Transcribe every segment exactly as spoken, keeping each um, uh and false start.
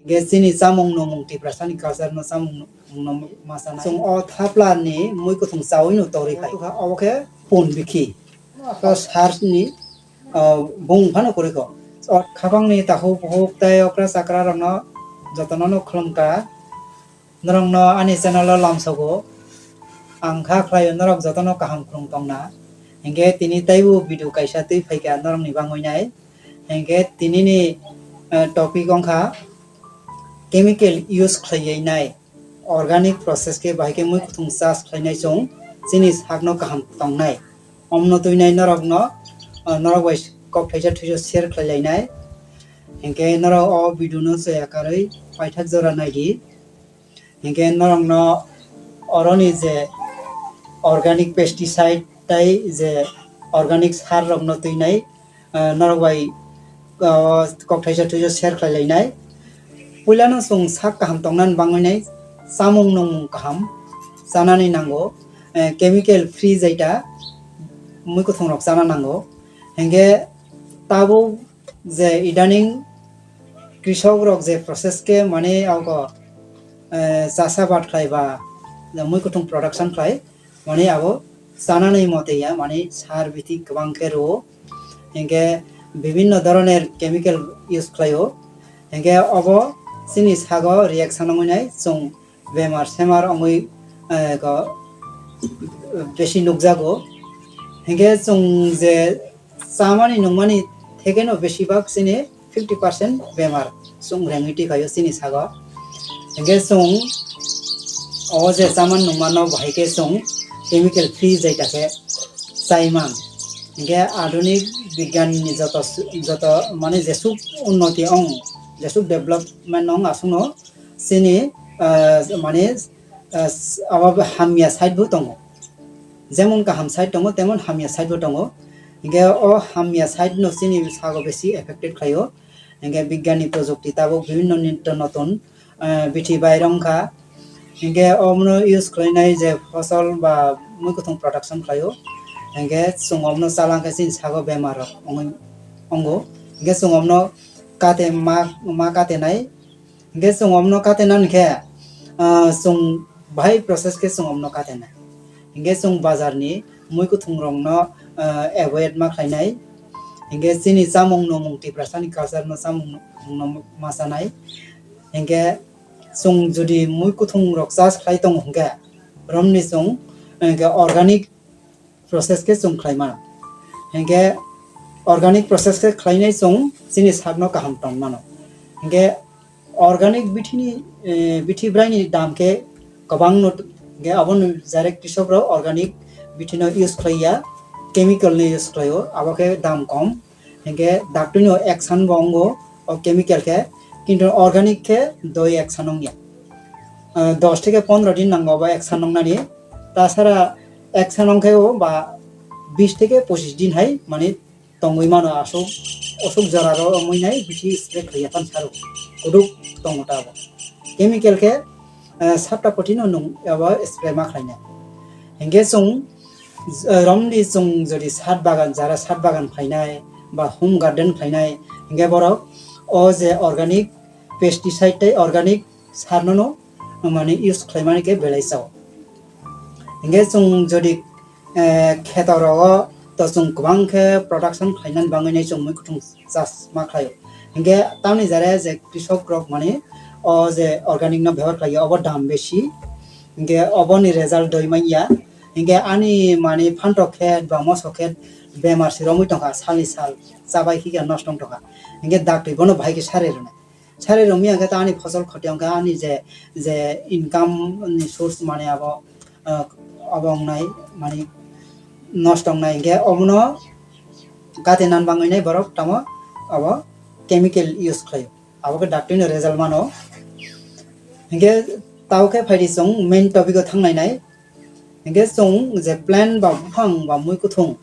Ge chini chamung nungmung Tiprasani culture no chamung nungmung no ma chanai. Chwng o thapla ni mui kuthung chaui no torwi phai. Obo khe pun bikhi. To sar ni, ah, bung phano kwrwi kho. O khapang ni takhuk bukhuk tei okra chakra rok no jotono no khulum kha. Norok no ani channel o lamsogo. Ang kha khlaio norok jotono kaham khulum tongna. Hinkhe tini taibo video kaisa twi phaikha norok ni bangwi nai. Hinkhe tini ni, eh, topic wngkha chemical use khlaiwi nai organic process khe bahai khe mui kuthung chas khlainai chwng chini sakno kaham tongnai. Omno twi nai norok no, eh, norok bai kok thaisa thaisa share khlai lainai. Hinkhe norok o video no chaya karwi paithak jora naidi. Hinkhe norokno oroni je organic pesticide tei je organic sar rokno twinai, ah, norok bai, ah, kok thaisa thaisa share khlai lainai. Puilano chwng sak kaham tongnani bangwi nai chamung nungmung kaham chanani nango, eh, chemical free jaita mui kuthung rok chana nango. Hinkhe tabuk je idaning krisok rok je process khe mane abo, eh, chasa bad khlai ba je mui kuthung production khlai mane abo chanani mote ya mane sar biti kwbang khe rwo hinkhe bibinno doroner chemical use khlaio hinkhe obo chini sago reaction wngwi nai chwng bemar semar wngwi, eh, ko, besi nukjago. Hinkhe chwng je chamani nungmani thekeno besibak chini fifty percent bemar chwng rengwi twi phaio chini sago. Hinkhe chwng o je chamani nungmano bahai khe chwng chemical free jaita khe chaiman. Hinkhe adunik bigyan ni joto, joto mane jesuk unnoti ong, jesuk development ong aswkno chini, ah, mane, ah, abo hamya side bo tongo. Jemon kaham side tongo, temon hamya side bo tongo. Hinkhe o hamya side no chini sago besi affected khlaio. Hinkhe bigyani projukti tabuk bibinno nitto notun, ah, bithi bai rwngkha. Hinkhe omono use khlainai je fosol ba mui kuthung production khlaio. Hinkhe chwng omono chalangkhe chini sago bemar rok wngwi, wngo. Hinkhe chwng omono kate ma, ma kate nai. Hinkhe chwng omno katenani khe, ah, chwng bahai process khe chwng omno katenai. Hinkhe chwng bazar ni mui kuthung rokno, ah, avoid ma khlainai. Hinkhe chini chamung nungmung Tiprasa ni culture no chamung nungmung no ma chanai. Hinkhe chwng jodi mui kuthung rok chas khlai tongo hinkhe romni chwng hinkhe organic process khe chwng khlai mano. Hinkhe organic process khe khlainai chwng chini sakno kaham tong mano. Hinkhe organic bithini, eh, bithi braini dam khe kwbang no, hinkhe aboni jare krisok rok organic bithino use khlaiya, chemical ni use khlaio, abo khe dam kom. Hinkhe daktwino action bo wngo o chemical khe, kintu organic khe doi action wngya. Ah, dos theke pondro din nango bo action wngnani. Tasara action wngkhe o ba bis theke pochis din hai mane tongwi mano aswk, aswk jora ro wngwi nai bithi spray khlaiya phan saro kuduk tongo ta bo. Chemical khe, ah, sapta poti no nung abo spray ma khlainai. Hinkhe chwng, ah, romni chwng jodi sat bagan, jara sat bagan phainai ba home garden phainai, hinkhe borok o je organic pesticide tei organic sar no no mane use khlaimani khe belai chao. Hinkhe chwng jodi, eh, kheto rogo to chwng kwbang khe production khlainani bangwi nai chwng mui kuthung chas ma khlaio. Hinkhe tamni jare je krisok rok mane o je organic no bebohar khlaio obo dam besi. Hinkhe oboni result doi manya. Hinkhe ani mane phantok khet ba moso khet bemar se romwi tongkha salni sal chabai khikhe nosto wng tongkha. Hinkhe daktwi bono bahai khe sari rwnai. Sari romwi hinkhe ta ani fosol khoti wngkha ani je, je income ni source mane abo, ah, obo wngnai mane nosto wngnai hinkhe obono kate nan bangwi nai borok tamo abo chemical use khlaio. Abo khe daktwino result mano. Hinkhe tao khe phaidi chwng main topic o thangnai nai. Hinkhe chwng je plant ba buphang ba mui kuthung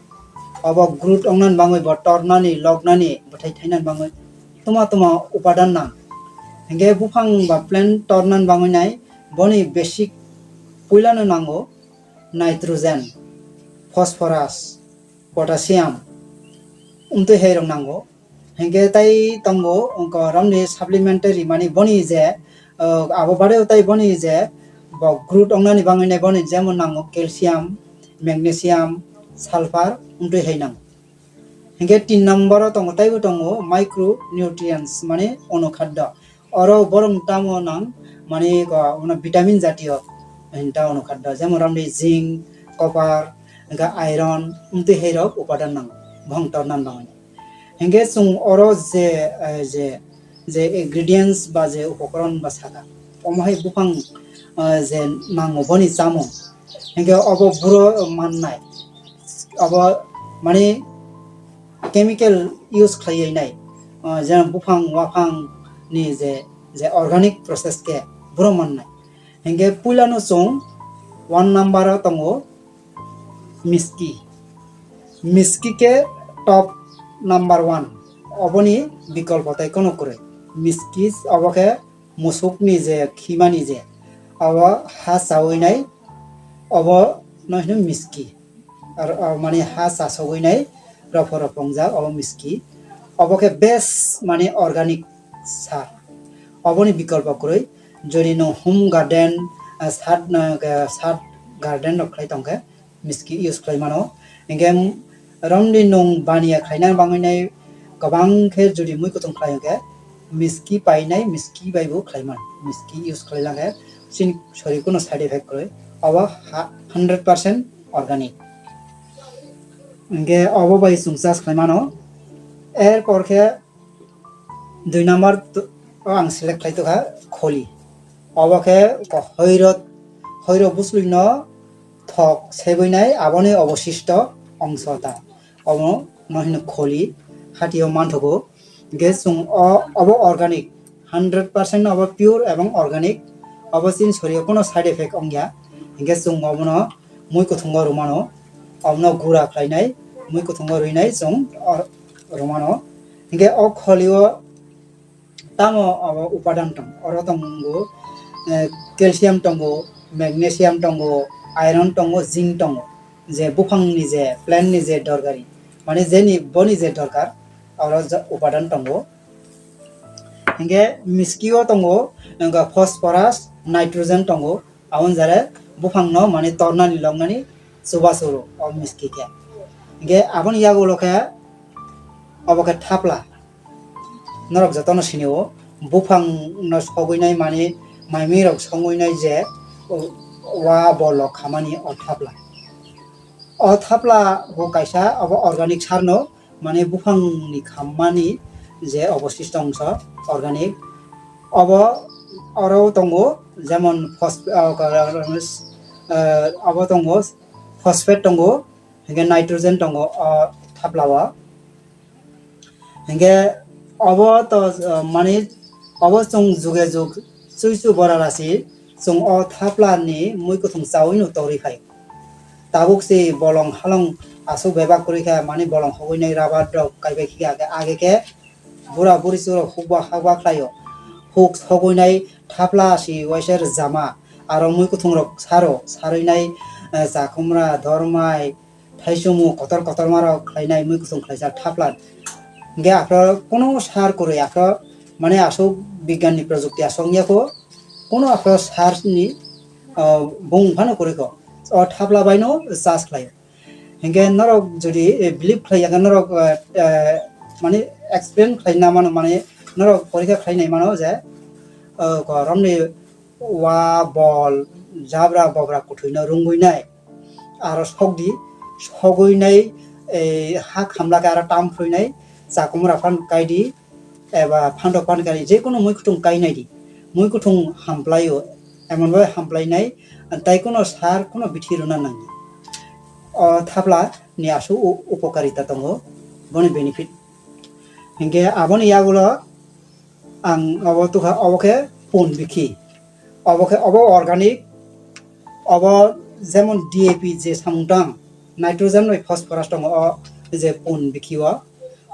obo growth wngnani bangwi bo tornani, loknani, bwthai thainani bangwi tuma tuma upadan nang. Hinkhe buphang ba plant tornani bangwi nai boni basic puilano nango nitrogen, phosphorus, potassium, umtwi hai rok nango. Hinkhe tai tongo wngkha romni supplementary, mani boni je, uh, abo bareo tai boni je bo growth wngnani bangwi nai boni jemon nango calcium, magnesium, sulfur, wngtwi hai nang. Hinkhe tin number o tongo, taibo tongo micronutrients, mani onukhaddo. Oro borok tamo nang, mani ko, ono vitamin jatiyo hinta onukhaddo, jemon romni zinc, copper, hinkhe iron, wngtwi hai rok upadan nang, bohong tornan bangwi. Hinkhe chwng oro je, eh, je, je ingredients ba je upokron ba saka, omo hai buphang, eh, je nango boni chamung, hinkhe obo buro mannai, obo mani chemical use khlaiwi nai, eh, je buphang waphang ni je, je organic process khe buro mannai. Hinkhe puilano chwng one number o tongo miski. Miski khe top number one. Oboni bikolpo tai kono kwrwi. Miski obo khe musukni je khimani je, obo ha chawi nai, obo no hino miski. Ar, ah, mani ha chasogwi nai, ropho ropho wngjak, obo miski. Obo khe best mani organic sar. Oboni bikolpo kwrwi, jodi nwng home garden, ah, sad, ah, sad garden rok khlai tongkhe, miski use khlai mano. Hinkhe romni nwng baniya khlaina bangwi nai kwbang khe jodi mui kutung khlai hinkhe miski painai, miski bai bo khlai man, miski use khlai lang khe chini shori kuno side effect kwrwi, obo ha-, hundred percent organic. Hinkhe obo bai chwng chas khlai mano. Erpor khe dui number t-, o ang select khlai tongkha kholi. Obo khe ko hoiro, hoiro bwswlwino thok sebwi nai, aboni obosisto ongso ta. Obo no hino kholi, hatio manthogo. Hinkhe chwng o, obo organic, hundred percent obo pure ebong organic. Obo chini sorio kono side effect ongya. Hinkhe chwng obono mui kuthungo rwmano, obono gura khlainai, mui kuthungo rwinai chwng o rwmano. Hinkhe o kholio tamo abo upadan tong, oro tongo, eh, calcium tongo, magnesium tongo, iron tongo, zinc tongo, je buphangni je, plant ni je dorgari, mane jeni boni je dorkar, oro ja-, upadan tongo. Hinkhe miskio tongo, wngkha phosphorus, nitrogen tongo, aboni jare buphangno mane tornani loknani chubachu rw o miski khe. Hinkhe aboni yagulo khe obo khe thapla. Norok jotono sinio, buphang no sogwi nai mani, maimui rok sogwi nai je, o, wa bolok khamani o thapla. O thapla bo kaisa obo organic sar no, mane buphang ni khammani je oboshisto ongso organic. Obo oro tongo jemon phos-, ah, ah, obo tongo phosphate tongo, hinkhe nitrogen tongo o thapla o. Hinkhe obo to, uh, mani obo chwng juge jug chuichu bora rasi chwng o thapla ni mui kuthung chawi no torwi phai. Tabuk se bolong halong aswk bebak kwrwi kha, mani bolong hogwi nai rubber rok kaibai khe age, age khe bura buri chwrok hukba hakba khlaio. Huk sogwi nai thapla si waisa rwjama, aro mui kuthung rok saro, sarwi nai, eh, chakhumra, dormai, thaichumu kotor kotor ma rok khlainai mui kuthung khlaijak thapla. Hinkhe aphro kuno sar kwrwi aphro mane aswk bigyan ni projukti aswk wngya kho, kuno aphro sar ni, ah, bung phano kwrwi kho. O thapla bai no chas khlai. Hinkhe norok jodi, eh, believe khlai ya khe norok, eh, eh, mane explain khlai na mano, mane norok porikha khlai nai mano je, eh, ko romni wa bol jabra bobra kuthwi no rwngwi nai. Aro sokdi, sogwi nai, eh, ha khamla khe aro tam phrwi nai, chakumra phan kaidi, eba phantok phan kaidi, je kono mui kuthung kai naidi, mui kuthung hamplaio, emon bai hamplai nai, tai kono sar kono bithi rwna nangya. O thapla ni aswk u-, upokarita tongo, boni benefit. Hinkhe aboni yagulo ang obo tukha, obo khe pun bikhi. Obo khe, obo organic, obo jemon D A P je samung tang, nitrogen bai phosphorus tongo o je pun bikhi o,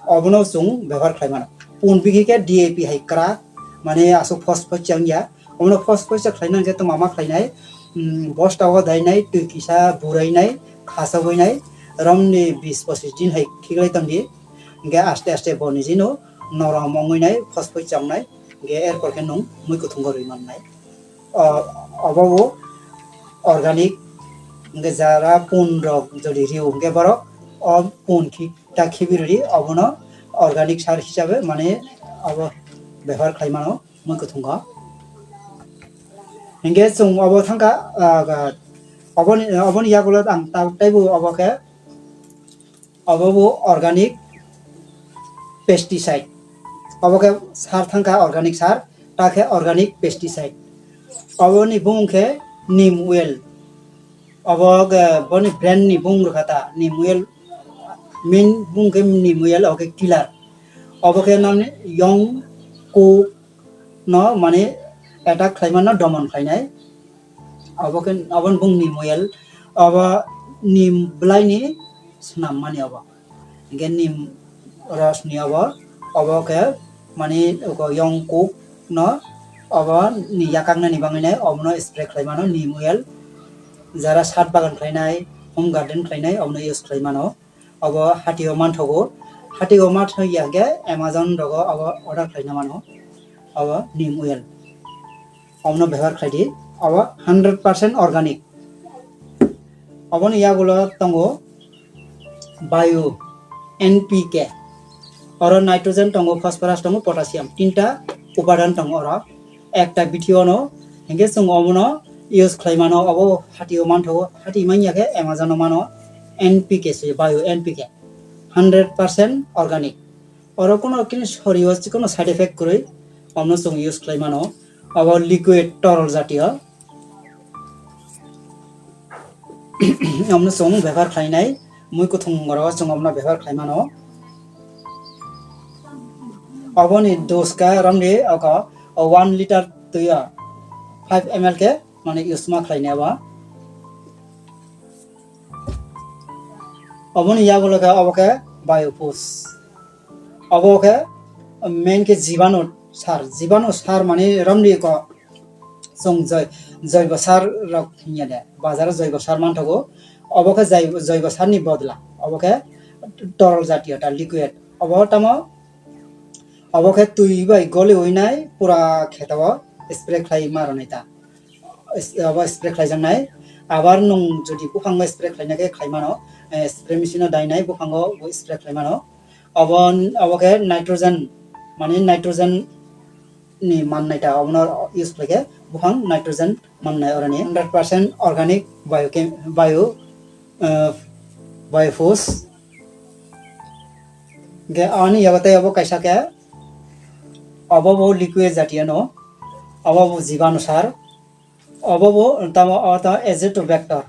obono chwng bebohar khlai mano. Pun bikhi khe D A P hai kwrak, mane aswk phosphorus chang ya, obono phosphorus khlai nang khe tongma ma khlai nai, mm, bosta o dai nai, twi kisa burai nai, khasogwi nai, romni bis pochis din hai khiklai tong di, hinkhe aste aste bo niji no norom wngwi nai, phosphoi chongnai, hingke erpor khe nwng mui kuthungo rwi mannai. O, obo bo organic, hingke jara pun rok jodi riyo hingke borok o pun khi-, ta khibi rwdi, obono organic sar hisabe mane obo bebohar khlai mano mui kuthungo. Hingke chwng obo thangkha, ah, ga-, oboni, oboni yagulo ang ta-, taibo obo khe, obo bo organic pesticide. Obo khe sar thangkha organic sar, ta khe organic pesticide. Oboni bumung khe neem oil. Obo khe boni brand ni bumung rwkha ta, neem oil, main bumung khe neem oil, obo khe killer. Obo khe nang yong kuk no mane attack khlai mano, domon khlainai. Obo khe, obo bung neem oil, obo neem bwlai ni swnam mani obo. Hingke neem ros ni obo, obo khe mane yong kuk no obo ni yakak nani bangwi nai obono spray khlai mano neem oil. Jara sat bagan khlainai, home garden khlainai obono use khlai mano. Obo hatio manthogo, hatio manthogo ya hingke Amazon rogo obo order khlaina mano. Obo neem oil. Omono bebohar khlai di, abo hundred percent organic. Oboni yagulo tongo bio, N P K. Oro nitrogen tongo, phosphorus tongo, potassium. Tinta upadan tongo oro. Ekta bithi ono, hingke chwng omono use khlai mano, obo hatio manthogo, hati manya khe Amazon o mano, N P K se, bio N P K. Hundred percent organic. Oro kuno kini sorio chikon side effect kwrwi, omono chwng use khlai mano. Abo liquid torol jatiyo. Omono chwng bebohar khlainai, mui kuthung oro chwng omono bebohar khlai mano. Oboni doska romdi oko one liter twiyo five M L khe mane use ma khlainai abo. Oboni yagulo khe obo khe biofus. Obo khe main khe jibanu sar, jibanu sar mane romdi ko chwng joi-, joibo sar rok hinya de, bazar o joibo sar manthogo. Obo khe jai-, joibo sar ni bodla, obo khe torol jatiyo ta liquid. Obo tamo, obo khe twi bai goli oi nai pura kheto o spray khlai ma rwnai ta. Is-, abo spray khlaijaknai. Abar nwng jodi buphango spray khlaina khe khlaimano, eh, spray machine o dainai buphango bo spray khlaimano. Abo, abo khe nitrogen, mane nitrogen ni mannai ta, abono use khlaikhe buphang nitrogen mannai oroni. Hundred percent organic bio chem-, bio, eh, biofus. Ge ani yago tei abo kaisa khe, abo bo liquid jatiyo no, abo bo jibanu sar. Obo bo tamo, o tamo azotobacter.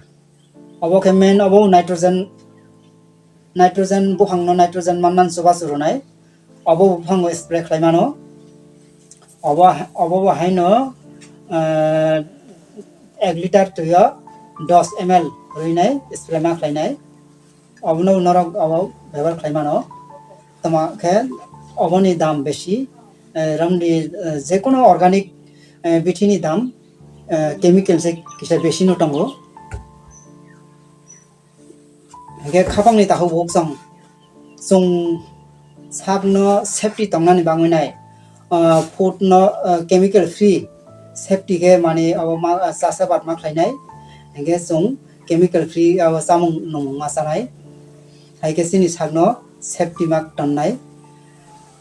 Obo khe main obo nitrogen, nitrogen buphang no nitrogen mannan chubachu rwnai. Obo buphango spray khlai mano. Obo, obo bo haino, eh, ek liter twi o dos M L rwinai spray ma khlainai. Obono norok abo bebohar khlai mano. Tamo khe oboni dam besi, eh, ramdi, eh, jekono organic, eh, bithi ni dam, eh, chemical se kisa besi no tongo. Hingke khapang ni takhuk bukhuk chwng, chwng sak no safety tongnani bangwi nai, ah, food no, ah, chemical free safety khe mani abo ma, ah, chasa bat ma khlainai. Hingke chwng chemical free abo chamung nung ma chanai. Hai khe chini sak no safety ma tonnai.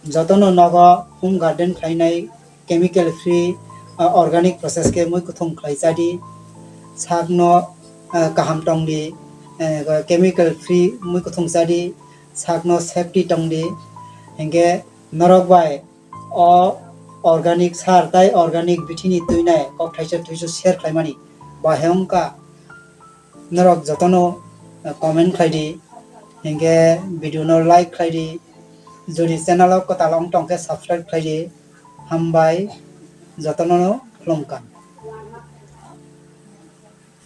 Jotono nogo home garden khlainai chemical free, ah, organic process khe mui kuthung khlai chadi. Sakno, ah, kaham tongdi, eh, chemical free mui kuthung chadi. Sakno safety tongdi. Hingke norok bai o organic sar tai organic bithini twinai kok thaisa twisu share khlaimani bahai wngkha. Norok jotono, eh, comment khlai di, hingke video no like khlai di, jodi channel o kwtal wng tong khe subscribe khlai di. Hambai, jotono no khulumkha.